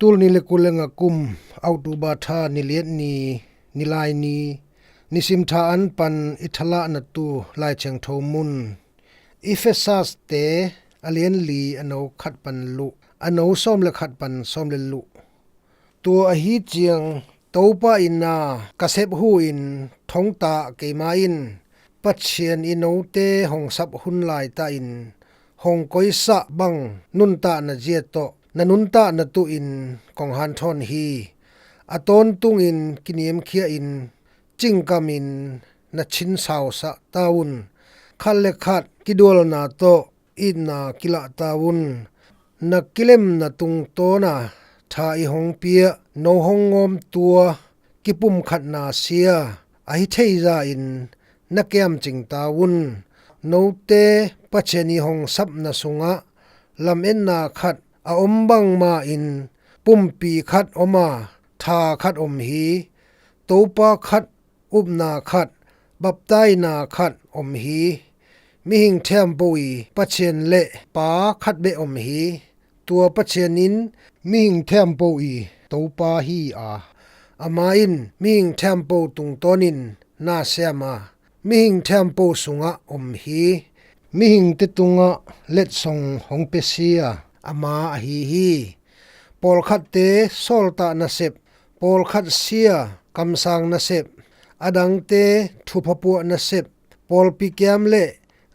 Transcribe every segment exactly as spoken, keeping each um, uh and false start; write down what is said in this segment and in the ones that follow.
Tul ni le kul le nga kum, October tha ni liat ni, ni lai ni, nisim tha an pan i thalah na tu Lai Thiangtho mun. Efesas te a lian li a no khat pan luh, a no sawm le khat pan sawm le luh. Tua ahi ciang Topa in na ka sep hu in thongtah keima in Pathian i note hong sap hun laitah in hong koisah bang nuntakna zia tawh na nuntakna tuin kong hanthawn hi. A tawntungin kiniamkhia in cingkamin na chin sausah ta un. Khat le khat kidualna tawh itna kilah ta un. Na kilemna tungtawna tha i hong pia no hong ngawm tua kipumkhatna sia ahi theiza in na kiamcing ta un. Note Pathian i hong sapna sungah lametna khat a om bangma in pumpi khat om a, tha khat om hi. Topa khat, upna khat, baptaina khat om hi. Mihing thiampo i Pathian le Pa khat beh om hi. Tua Pathian in mihing thiampo i Topa hi a, ama in mihing thiampo tungtawnin na siam a, mihing thiampo sungah om hi. Mihingte tungah letsong hong pia sia ama ahi hi. Pawlkhatte sawltah nasep, pawlkhat sia kamsang nasep, a dangte thupha puah nasep, pawlpi kiam le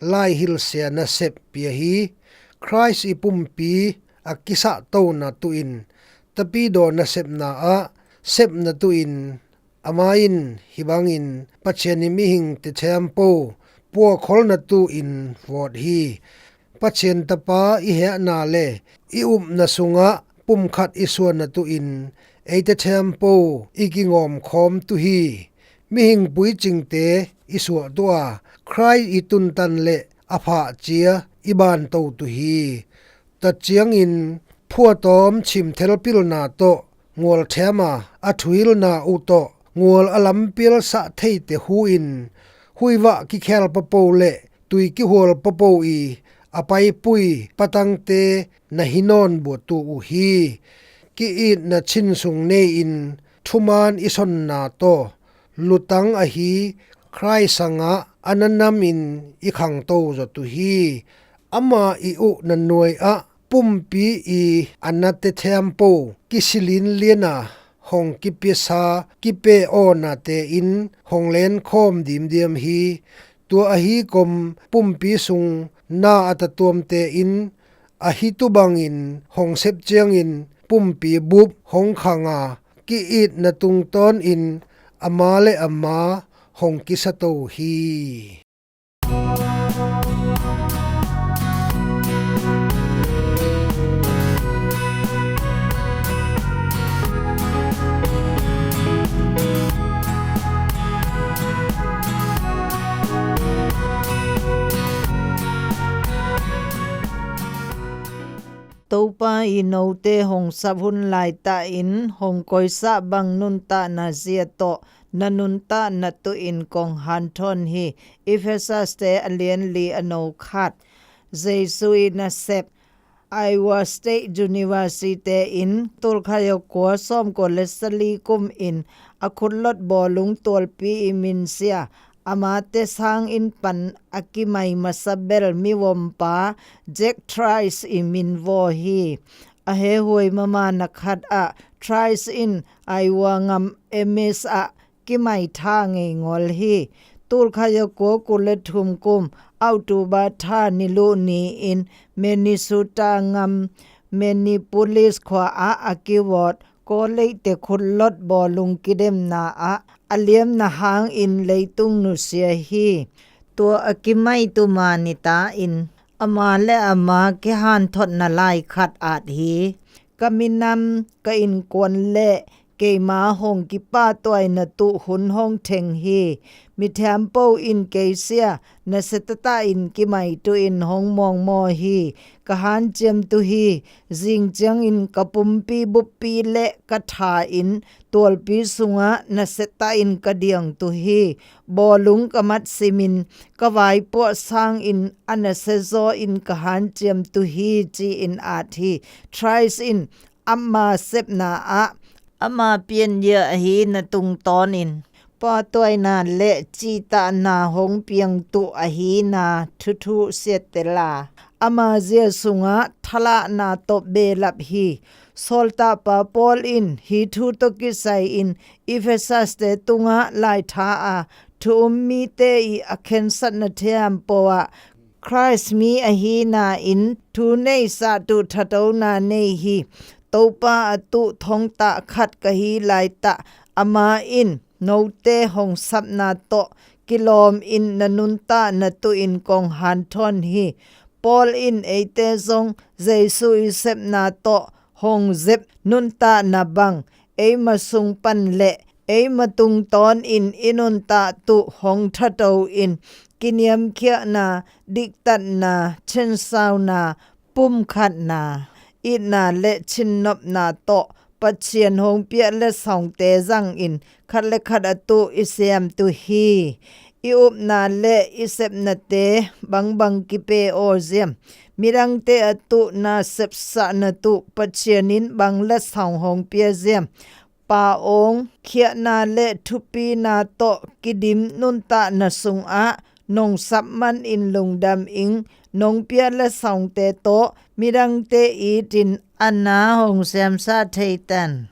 laihilsia nasep pia hi. Khrist i pumpi a kisahtona tuin tapidaw nasepna ah sepna tuin ama in hih bangin Pathian i mihingte thiampo puakholna tuin vawt hi. Pathian Tapa i hehna le i upna sungah pumkhat i suahna tuin eite thiampo i kingawmkhawm tu hi. Mihing puicingte i suah tu a, Khrist i tuntan le a phahcia i banto tu hi. Tua ciangin phuatawm chimthelpilna tawh ngual thiam a, a thuhilna uh tawh ngual a lampialsah theite hu in huivah kikhel papo le tui kihual papo i a paipui patangte na hi nawn bua tu uh hi. Ki-itna chinsung nei-in thuman i sonna tawh lutang ahi Khrist sangah a na namin i khangto zaw tu hi. Ama i uhna nuai ah pumpi i a nate thiampo kisilinliana hong kipiasa kipeh awnate in hong lenkhawm dimdiam hi. Tua ahi kom pumpi sung na a tatuamte in ahi tu bangin hong sep ciangin pumpi bup hong khang a, ki-itna tungtawnin ama le ama hong kisato hi. Topa i note hong sap hun laitah in hong koisah bang nuntakna zia tawh na nuntakna tuin kong hanthawn hi. Efesas te a lian li a no khat. Jesu i nasep. Iowa State University in tulkhat a kua sawmkua le sali kum in a khutlot bawlung tualpi i minsia amate sangin pan a kimai masa bel mivompa Jack Trice i min vaw hi. A hehuai mamana khat ah Trice in Iowa ngam Ames ah kimai tha ngei ngawl hi. Tulkhat a kua kul le thum kum October tha ni luh ni-in Minnesota ngam Minneapolis khua ah a kivawt Kawleite khutlot bawlung kidemna ah a liamna hangin leitung nusia hi. Tua a kimai tuma nita in ama le ama kihanthotna lai khat at hi. Ka minam, ka innkuan le keima hong kipahtuaina tuh hun hong theng hi. Mithiampo in keisia nasia taktak in kimai tuin hong mawngmaw hi. Ka hanciam tu hi. Zing ciangin ka pumpi buppi le ka tha in tualpi sungah nasia tak in ka diang tu hi. Bawlung ka mat simin ka vaipuah sangin a nasia zaw in ka hanciam tu hi, ci-in at hi. Trice in ama sepna ah ama pianzia ahi na tungtawnin pahtawi na le cihtakna hong piang tuh ahi na thuthu siatel a, ama zia sungah thalahna tawh behlap hi. Sawltakpa Paul in hih thu tawh kisai-in Ephesus-te tungah laitha a, thu um mite ii a khensatna theihampo ah Khrist mi ahi na-in thu neihsa tuh thatona nei hi. Topa a tuh thongtah khat ka hi laitah, amah in note hong sapna tawh kilawmin na nuntakna tuhin kong hanthawn hi. Paul in eite zong Jesu ii sepna tawh hong zep nuntakna bang, eima sung pan le eima tungtawnin i nuntak tuh hong thato-in kiniamkhiatna, diktatna, chinsauna, pumkhatna, itna le cinnopna tawh Pathian hong pia letsongte zangin khat le khat a tuh i siam tuh hi. I upna le i sepnate bangbang kipe aw ziam? Midangte a tuh na sepsahna tuh Pathian in bang letsong hong pia ziam? Pa awng khiatna le thupina tawh kidim nuntakna sungah nong sap manin lungdam ing. Nong pia letsongte tawh midangte itin a na hong siamsa thei tan.